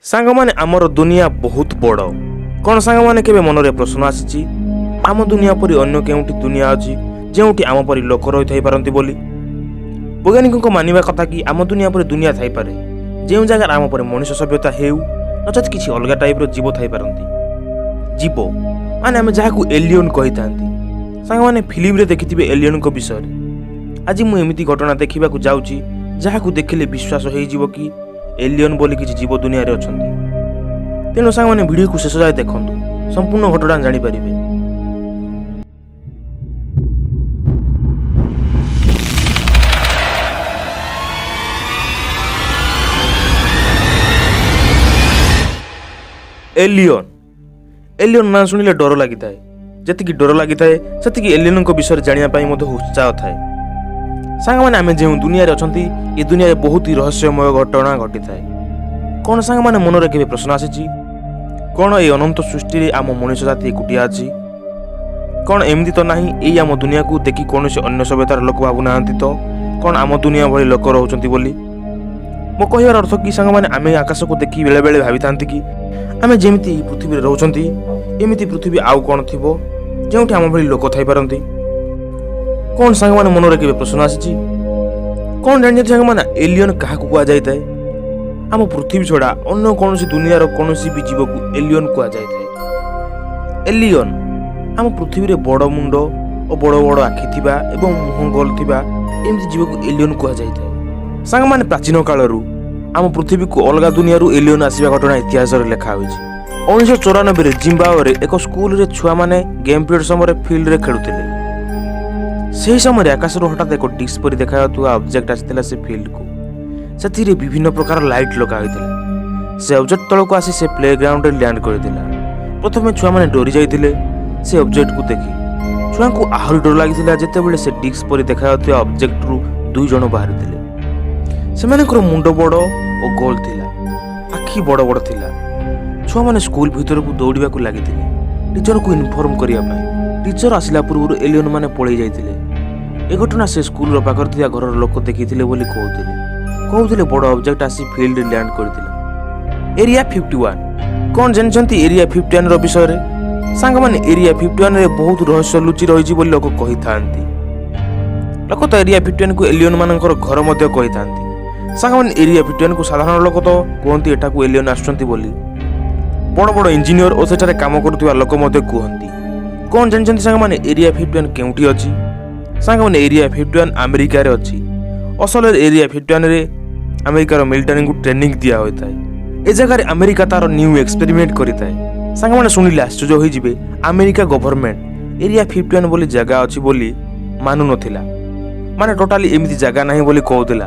ସାଙ୍ଗମାନେ, ଆମର ଦୁନିଆ ବହୁତ ବଡ଼। କ'ଣ ସାଙ୍ଗମାନେ, କେବେ ମନରେ ପ୍ରଶ୍ନ ଆସିଛି, ଆମ ଦୁନିଆ ପରି ଅନ୍ୟ କେଉଁଠି ଦୁନିଆ ଅଛି, ଯେଉଁଠି ଆମ ପରି ଲୋକ ରହିଥାଇପାରନ୍ତି ବୋଲି? ବୈଜ୍ଞାନିକଙ୍କ ମାନିବା କଥା କି ଆମ ଦୁନିଆ ପରି ଦୁନିଆ ଥାଇପାରେ, ଯେଉଁ ଜାଗାରେ ଆମ ପରି ମଣିଷ ସଭ୍ୟତା ହେଉ, ନଚେତ୍ କିଛି ଅଲଗା ଟାଇପ୍ର ଜୀବ ଥାଇପାରନ୍ତି। ଜୀବ ମାନେ ଆମେ ଯାହାକୁ ଏଲିୟନ୍ କହିଥାନ୍ତି। ସାଙ୍ଗମାନେ, ଫିଲ୍ମରେ ଦେଖିଥିବେ ଏଲିୟନଙ୍କ ବିଷୟରେ। ଆଜି ମୁଁ ଏମିତି ଘଟଣା ଦେଖିବାକୁ ଯାଉଛି, ଯାହାକୁ ଦେଖିଲେ ବିଶ୍ୱାସ ହେଇଯିବ କି ଏଲିୟନ୍ ବୋଲି କିଛି ଜୀବ ଦୁନିଆରେ ଅଛନ୍ତି। ତେଣୁ ସାଙ୍ଗମାନେ, ଭିଡ଼ିଓକୁ ଶେଷ ଯାଏ ଦେଖନ୍ତୁ, ସମ୍ପୂର୍ଣ୍ଣ ଘଟଣା ଜାଣିପାରିବେ। ଏଲିୟନ୍, ଏଲିୟନ୍ ନାଁ ଶୁଣିଲେ ଡର ଲାଗିଥାଏ। ଯେତିକି ଡର ଲାଗିଥାଏ, ସେତିକି ଏଲିୟନଙ୍କ ବିଷୟରେ ଜାଣିବା ପାଇଁ ମଧ୍ୟ ଉତ୍ସାହ ଥାଏ। ସାଙ୍ଗମାନେ, ଆମେ ଯେଉଁ ଦୁନିଆରେ ଅଛନ୍ତି, ଏ ଦୁନିଆରେ ବହୁତ ହି ରହସ୍ୟମୟ ଘଟଣା ଘଟିଥାଏ। କ'ଣ ସାଙ୍ଗମାନେ, ମନରେ କେବେ ପ୍ରଶ୍ନ ଆସିଛି, କ'ଣ ଏଇ ଅନନ୍ତ ସୃଷ୍ଟିରେ ଆମ ମଣିଷ ଜାତି ଏକୁଟିଆ ଅଛି? କ'ଣ ଏମିତି ତ ନାହିଁ, ଏଇ ଆମ ଦୁନିଆକୁ ଦେଖି କୌଣସି ଅନ୍ୟ ସଭ୍ୟତାର ଲୋକ ଭାବୁନାହାନ୍ତି ତ କ'ଣ ଆମ ଦୁନିଆ ଭଳି ଲୋକ ରହୁଛନ୍ତି ବୋଲି? ମୋ କହିବାର ଅର୍ଥ କି ସାଙ୍ଗମାନେ, ଆମେ ଆକାଶକୁ ଦେଖି ବେଳେବେଳେ ଭାବିଥାନ୍ତି କି ଆମେ ଯେମିତି ଏହି ପୃଥିବୀରେ ରହୁଛନ୍ତି, ଏମିତି ପୃଥିବୀ ଆଉ କ'ଣ ଥିବ, ଯେଉଁଠି ଆମ ଭଳି ଲୋକ ଥାଇପାରନ୍ତି? କ'ଣ ସାଙ୍ଗମାନେ, ମନରେ କେବେ ପ୍ରଶ୍ନ ଆସିଛି? କ'ଣ ଜାଣିଛନ୍ତି ସାଙ୍ଗମାନେ, ଏଲିୟନ କାହାକୁ କୁହାଯାଇଥାଏ? ଆମ ପୃଥିବୀ ଛଡ଼ା ଅନ୍ୟ କୌଣସି ଦୁନିଆର କୌଣସି ବି ଜୀବକୁ ଏଲିୟନ କୁହାଯାଇଥାଏ। ଏଲିୟନ ଆମ ପୃଥିବୀରେ ବଡ଼ ମୁଣ୍ଡ ଓ ବଡ଼ ବଡ଼ ଆଖି ଥିବା ଏବଂ ମୁହଁ ଗୋଲ ଥିବା ଏମିତି ଜୀବକୁ ଏଲିୟନ କୁହାଯାଇଥାଏ। ସାଙ୍ଗମାନେ, ପ୍ରାଚୀନ କାଳରୁ ଆମ ପୃଥିବୀକୁ ଅଲଗା ଦୁନିଆରୁ ଏଲିୟନ ଆସିବା ଘଟଣା ଇତିହାସରେ ଲେଖା ହୋଇଛି। 1994ରେ ଜିମ୍ବାୱେରେ ଏକ ସ୍କୁଲରେ ଛୁଆମାନେ ଗେମ୍ ପିରିୟଡ଼ ସମୟରେ ଫିଲ୍ଡରେ ଖେଳୁଥିଲେ। ସେହି ସମୟରେ ଆକାଶରୁ ହଠାତ୍ ଏକ ଡିସ୍କ ପରି ଦେଖାଯାଉଥିବା ଅବଜେକ୍ଟ ଆସିଥିଲା ସେ ଫିଲ୍ଡକୁ। ସେଥିରେ ବିଭିନ୍ନ ପ୍ରକାର ଲାଇଟ୍ ଲଗା ହୋଇଥିଲା। ସେ ଅବଜେକ୍ଟ ତଳକୁ ଆସି ସେ ପ୍ଲେ ଗ୍ରାଉଣ୍ଡରେ ଲ୍ୟାଣ୍ଡ କରିଥିଲା। ପ୍ରଥମେ ଛୁଆମାନେ ଡରି ଯାଇଥିଲେ ସେ ଅବଜେକ୍ଟକୁ ଦେଖି। ଛୁଆଙ୍କୁ ଆହୁରି ଡର ଲାଗିଥିଲା ଯେତେବେଳେ ସେ ଡିସ୍କ ପରି ଦେଖାଯାଉଥିବା ଅବଜେକ୍ଟରୁ ଦୁଇ ଜଣ ବାହାରିଥିଲେ। ସେମାନଙ୍କର ମୁଣ୍ଡ ବଡ଼ ଓ ଗୋଲ ଥିଲା, ଆଖି ବଡ଼ ବଡ଼ ଥିଲା। ଛୁଆମାନେ ସ୍କୁଲ ଭିତରକୁ ଦୌଡ଼ିବାକୁ ଲାଗିଥିଲେ ଟିଚରକୁ ଇନଫର୍ମ କରିବା ପାଇଁ। ଟିଚର ଆସିଲା ପୂର୍ବରୁ ଏଲିୟନ ମାନେ ପଳେଇ ଯାଇଥିଲେ। ଏ ଘଟଣା ସେ ସ୍କୁଲର ପାଖରେ ଥିବା ଘରର ଲୋକ ଦେଖିଥିଲେ ବୋଲି କହୁଥିଲେ। ବଡ଼ ଅବଜେକ୍ଟ ଆସି ଫିଲ୍ଡରେ ଲ୍ୟାଣ୍ଡ କରିଥିଲା। ଏରିଆ 51। କ'ଣ ଜାଣିଛନ୍ତି ଏରିଆ 51ର ବିଷୟରେ? ସାଙ୍ଗମାନେ, ଏରିଆ 51ରେ ବହୁତ ରହସ୍ୟ ଲୁଚି ରହିଛି ବୋଲି ଲୋକ କହିଥାନ୍ତି। ଲୋକ ତ ଏରିଆ 51କୁ ଏଲିୟନ ମାନଙ୍କର ଘର ମଧ୍ୟ କହିଥାନ୍ତି। ସାଙ୍ଗମାନେ, ଏରିଆ 51କୁ ସାଧାରଣ ଲୋକ ତ କୁହନ୍ତି ଏଠାକୁ ଏଲିୟନ ଆସୁଛନ୍ତି ବୋଲି। ବଡ଼ ବଡ଼ ଇଞ୍ଜିନିୟର ଓ ସେଠାରେ କାମ କରୁଥିବା ଲୋକ ମଧ୍ୟ କୁହନ୍ତି। କ'ଣ ଜାଣିଛନ୍ତି ସାଙ୍ଗମାନେ, ଏରିଆ 51 କେଉଁଠି ଅଛି? ସାଙ୍ଗମାନେ, ଏରିଆ 51 ଆମେରିକାରେ ଅଛି। ଅସଲରେ ଏରିଆ 51ରେ ଆମେରିକାର ମିଲିଟାରୀଙ୍କୁ ଟ୍ରେନିଂ ଦିଆ ହୋଇଥାଏ। ଏ ଜାଗାରେ ଆମେରିକା ତାର ନ୍ୟୁ ଏକ୍ସପେରିମେଣ୍ଟ କରିଥାଏ। ସାଙ୍ଗମାନେ, ଶୁଣିଲେ ଆଶ୍ଚର୍ଯ୍ୟ ହୋଇଯିବେ, ଆମେରିକା ଗଭର୍ଣ୍ଣମେଣ୍ଟ ଏରିଆ 51 ବୋଲି ଜାଗା ଅଛି ବୋଲି ମାନୁନଥିଲା। ମାନେ ଟୋଟାଲି ଏମିତି ଜାଗା ନାହିଁ ବୋଲି କହୁଥିଲା।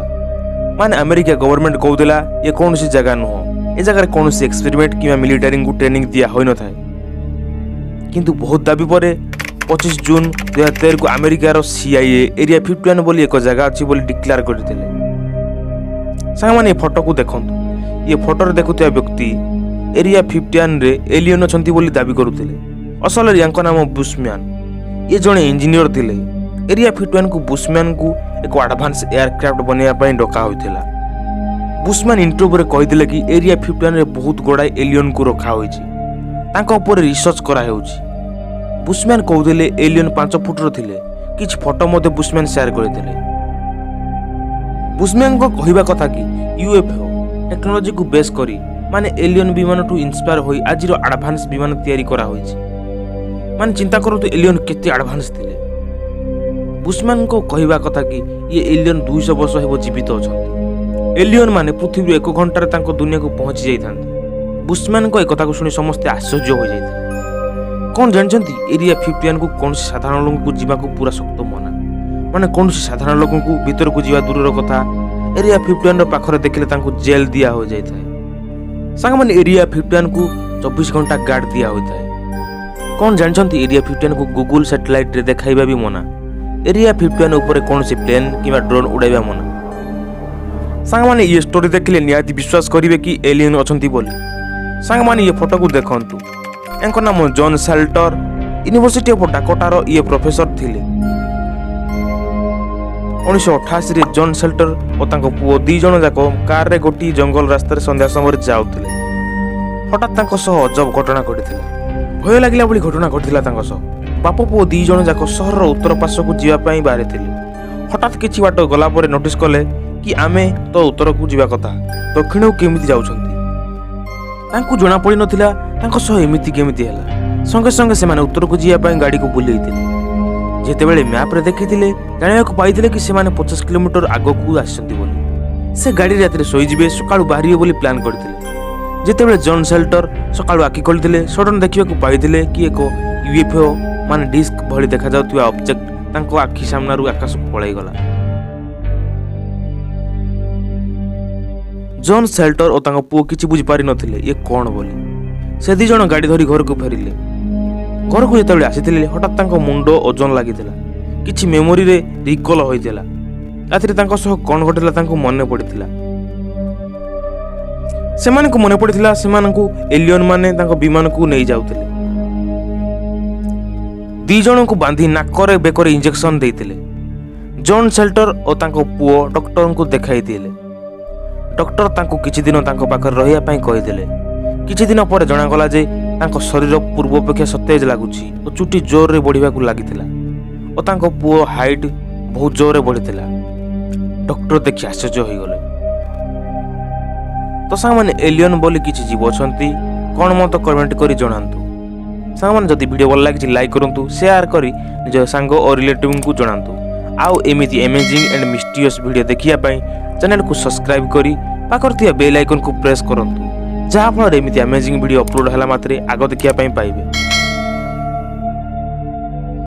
ମାନେ ଆମେରିକା ଗଭର୍ଣ୍ଣମେଣ୍ଟ କହୁଥିଲା, ଇଏ କୌଣସି ଜାଗା ନୁହଁ, ଏ ଜାଗାରେ କୌଣସି ଏକ୍ସପେରିମେଣ୍ଟ କିମ୍ବା ମିଲିଟାରୀଙ୍କୁ ଟ୍ରେନିଂ ଦିଆ ହୋଇନଥାଏ। କିନ୍ତୁ ବହୁତ ଦାବି ପରେ 25 ଜୁନ 2013କୁ ଆମେରିକାର ସିଆଇଏ ଏରିଆ 51 ବୋଲି ଏକ ଜାଗା ଅଛି ବୋଲି ଡିକ୍ଲେୟାର କରିଥିଲେ। ସାଙ୍ଗମାନେ, ଏ ଫଟୋକୁ ଦେଖନ୍ତୁ। ଇଏ ଫଟୋରେ ଦେଖୁଥିବା ବ୍ୟକ୍ତି ଏରିଆ 51ରେ ଏଲିୟନ ଅଛନ୍ତି ବୋଲି ଦାବି କରୁଥିଲେ। ଅସଲରେ ୟାଙ୍କ ନାମ ବୁସମ୍ୟାନ୍। ଇଏ ଜଣେ ଇଞ୍ଜିନିୟର ଥିଲେ। ଏରିଆ 51କୁ ବୁସମ୍ୟାନ୍କୁ ଏକ ଆଡଭାନ୍ସ ଏୟାରକ୍ରାଫ୍ଟ ବନେଇବା ପାଇଁ ଡକା ହୋଇଥିଲା। ବୁସମ୍ୟାନ୍ ଇଣ୍ଟରଭ୍ୟୁରେ କହିଥିଲେ କି ଏରିଆ 51ରେ ବହୁତ ଗୁଡ଼ାଏ ଏଲିୟନକୁ ରଖା ହୋଇଛି, ତାଙ୍କ ଉପରେ ରିସର୍ଚ୍ଚ କରାହେଉଛି। ବୁସମ୍ୟାନ୍ କହୁଥିଲେ ଏଲିୟନ 5 ଫୁଟର ଥିଲେ। କିଛି ଫଟୋ ମଧ୍ୟ ବୁସମ୍ୟାନ୍ ସେୟାର କରିଥିଲେ। ବୁସମ୍ୟାନଙ୍କ କହିବା କଥା କି ୟୁଏଫଓ ଟେକ୍ନୋଲୋଜିକୁ ବେସ୍ କରି, ମାନେ ଏଲିୟନ ବିମାନଠୁ ଇନ୍ସପାୟାର ହୋଇ ଆଜିର ଆଡଭାନ୍ସ ବିମାନ ତିଆରି କରାହୋଇଛି। ମାନେ ଚିନ୍ତା କରନ୍ତୁ, ଏଲିୟନ କେତେ ଆଡଭାନ୍ସ ଥିଲେ। ବୁସମ୍ୟାନଙ୍କ କହିବା କଥା କି ଇଏ ଏଲିୟନ 200 ବର୍ଷ ହେବ ଜୀବିତ ଅଛନ୍ତି। ଏଲିୟନ ମାନେ ପୃଥିବୀରୁ ଏକ ଘଣ୍ଟାରେ ତାଙ୍କ ଦୁନିଆକୁ ପହଞ୍ଚି ଯାଇଥାନ୍ତି। ବୁସମ୍ୟାନଙ୍କ ଏ କଥାକୁ ଶୁଣି ସମସ୍ତେ ଆଶ୍ଚର୍ଯ୍ୟ ହୋଇଯାଇଥିଲେ। କ'ଣ ଜାଣିଛନ୍ତି, ଏରିଆ 51କୁ କୌଣସି ସାଧାରଣ ଲୋକଙ୍କୁ ଯିବାକୁ ପୁରା ଶକ୍ତ ମନା। ମାନେ କୌଣସି ସାଧାରଣ ଲୋକଙ୍କୁ ଭିତରକୁ ଯିବା ଦୂରର କଥା, ଏରିଆ 51ର ପାଖରେ ଦେଖିଲେ ତାଙ୍କୁ ଜେଲ୍ ଦିଆ ହୋଇଯାଇଥାଏ। ସାଙ୍ଗମାନେ, ଏରିଆ 51କୁ 24 ଘଣ୍ଟା ଗାର୍ଡ ଦିଆ ହୋଇଥାଏ। କ'ଣ ଜାଣିଛନ୍ତି, ଏରିଆ 51କୁ ଗୁଗୁଲ ସାଟେଲାଇଟ୍ରେ ଦେଖାଇବା ବି ମନା। ଏରିଆ 51 ଉପରେ କୌଣସି ପ୍ଲେନ୍ କିମ୍ବା ଡ୍ରୋନ୍ ଉଡ଼ାଇବା ମନା। ସାଙ୍ଗମାନେ, ଇଏ ଷ୍ଟୋରି ଦେଖିଲେ ନିହାତି ବିଶ୍ୱାସ କରିବେ କି ଏଲିୟନ ଅଛନ୍ତି ବୋଲି। ସାଙ୍ଗମାନେ, ଇଏ ଫଟୋକୁ ଦେଖନ୍ତୁ। ୟାଙ୍କ ନାମ ଜନ୍ ସାଲ୍ଟର। ୟୁନିଭର୍ସିଟି ଅଫ୍ ଡାକୋଟାର ଇଏ ପ୍ରଫେସର ଥିଲେ। 1988ରେ ଜନ୍ ସେଲ୍ଟର ଓ ତାଙ୍କ ପୁଅ ଦି ଜଣ ଯାକ କାରରେ ଗୋଟିଏ ଜଙ୍ଗଲ ରାସ୍ତାରେ ସନ୍ଧ୍ୟା ସମୟରେ ଯାଉଥିଲେ। ହଠାତ୍ ତାଙ୍କ ସହ ଅଜବ ଘଟଣା ଘଟିଥିଲା। ଭୟ ଲାଗିଲା ଭଳି ଘଟଣା ଘଟିଥିଲା ତାଙ୍କ ସହ। ବାପ ପୁଅ ଦି ଜଣ ଯାକ ସହରର ଉତ୍ତର ପାର୍ଶ୍ୱକୁ ଯିବା ପାଇଁ ବାହାରିଥିଲେ। ହଠାତ୍ କିଛି ବାଟ ଗଲା ପରେ ନୋଟିସ୍ କଲେ କି ଆମେ ତ ଉତ୍ତରକୁ ଯିବା କଥା, ଦକ୍ଷିଣକୁ କେମିତି ଯାଉଛନ୍ତି? ତାଙ୍କୁ ଜଣାପଡ଼ିନଥିଲା ତାଙ୍କ ସହ ଏମିତି କେମିତି ହେଲା। ସଙ୍ଗେ ସଙ୍ଗେ ସେମାନେ ଉତ୍ତରକୁ ଯିବା ପାଇଁ ଗାଡ଼ିକୁ ବୁଲେଇଥିଲେ। ଯେତେବେଳେ ମ୍ୟାପ୍ରେ ଦେଖିଥିଲେ, ଜାଣିବାକୁ ପାଇଥିଲେ କି ସେମାନେ 50 କିଲୋମିଟର ଆଗକୁ ଆସିଛନ୍ତି ବୋଲି। ସେ ଗାଡ଼ିରେ ରାତିରେ ଶୋଇଯିବେ, ସକାଳୁ ବାହାରିବେ ବୋଲି ପ୍ଲାନ୍ କରିଥିଲେ। ଯେତେବେଳେ ଜନ୍ ସେଲ୍ଟର ସକାଳୁ ଆଖି ଖୋଲିଥିଲେ, ସଡନ୍ ଦେଖିବାକୁ ପାଇଥିଲେ କି ଏକ ୟୁଏଫଓ ମାନେ ଡିସ୍କ ଭଳି ଦେଖାଯାଉଥିବା ଅବଜେକ୍ଟ ତାଙ୍କ ଆଖି ସାମ୍ନାରୁ ଆକାଶକୁ ପଳାଇଗଲା। ଜନ୍ ସେଲ୍ଟର ଓ ତାଙ୍କ ପୁଅ କିଛି ବୁଝିପାରିନଥିଲେ ଇଏ କ'ଣ ବୋଲି। ସେ ଦି ଜଣ ଗାଡ଼ି ଧରି ଘରକୁ ଫେରିଲେ। ଘରକୁ ଯେତେବେଳେ ଆସିଥିଲେ, ହଠାତ୍ ତାଙ୍କ ମୁଣ୍ଡ ଓଜନ ଲାଗିଥିଲା। କିଛି ମେମୋରିରେ ରିକଲ୍ ହୋଇଥିଲା। ରାତିରେ ତାଙ୍କ ସହ କ'ଣ ଘଟିଥିଲା ତାଙ୍କୁ ମନେ ପଡ଼ିଥିଲା। ସେମାନଙ୍କୁ ମନେ ପଡ଼ିଥିଲା, ସେମାନଙ୍କୁ ଏଲିୟନ ମାନେ ତାଙ୍କ ବିମାନକୁ ନେଇଯାଉଥିଲେ। ଦି ଜଣଙ୍କୁ ବାନ୍ଧି ନାକରେ ବେକରେ ଇଞ୍ଜେକ୍ସନ ଦେଇଥିଲେ। ଜନ୍ ସେଲ୍ଟର ଓ ତାଙ୍କ ପୁଅ ଡକ୍ଟରଙ୍କୁ ଦେଖାଇଥିଲେ। ଡକ୍ଟର ତାଙ୍କୁ କିଛି ଦିନ ତାଙ୍କ ପାଖରେ ରହିବା ପାଇଁ କହିଥିଲେ। କିଛି ଦିନ ପରେ ଜଣାଗଲା ଯେ ତାଙ୍କ ଶରୀର ପୂର୍ବ ଅପେକ୍ଷା ସତେଜ ଲାଗୁଛି ଓ ଚୁଟି ଜୋରରେ ବଢ଼ିବାକୁ ଲାଗିଥିଲା ଓ ତାଙ୍କ ପୁଅ ହାଇଟ୍ ବହୁତ ଜୋରରେ ବଢ଼ିଥିଲା। ଡକ୍ଟର ଦେଖି ଆଶ୍ଚର୍ଯ୍ୟ ହୋଇଗଲେ। ତ ସାଙ୍ଗମାନେ, ଏଲିୟନ ବୋଲି କିଛି ଜୀବ ଅଛନ୍ତି କ'ଣ, ମତ କମେଣ୍ଟ କରି ଜଣାନ୍ତୁ। ସାଙ୍ଗମାନେ, ଯଦି ଭିଡ଼ିଓ ଭଲ ଲାଗିଛି, ଲାଇକ୍ କରନ୍ତୁ, ସେୟାର କରି ନିଜ ସାଙ୍ଗ ଓ ରିଲେଟିଭଙ୍କୁ ଜଣାନ୍ତୁ। ଆଉ ଏମିତି ଆମେଜିଂ ଆଣ୍ଡ ମିଷ୍ଟିରିୟସ୍ ଭିଡ଼ିଓ ଦେଖିବା ପାଇଁ ଚ୍ୟାନେଲକୁ ସବସ୍କ୍ରାଇବ୍ କରି ପାଖରେ ଥିବା ବେଲ୍ ଆଇକନ୍କୁ ପ୍ରେସ୍ କରନ୍ତୁ, ଯାହାଫଳରେ ଏମିତି ଆମେଜିଂ ଭିଡ଼ିଓ ଅପଲୋଡ଼ ହେଲା ମାତ୍ରେ ଆଗ ଦେଖିବା ପାଇଁ ପାଇବେ।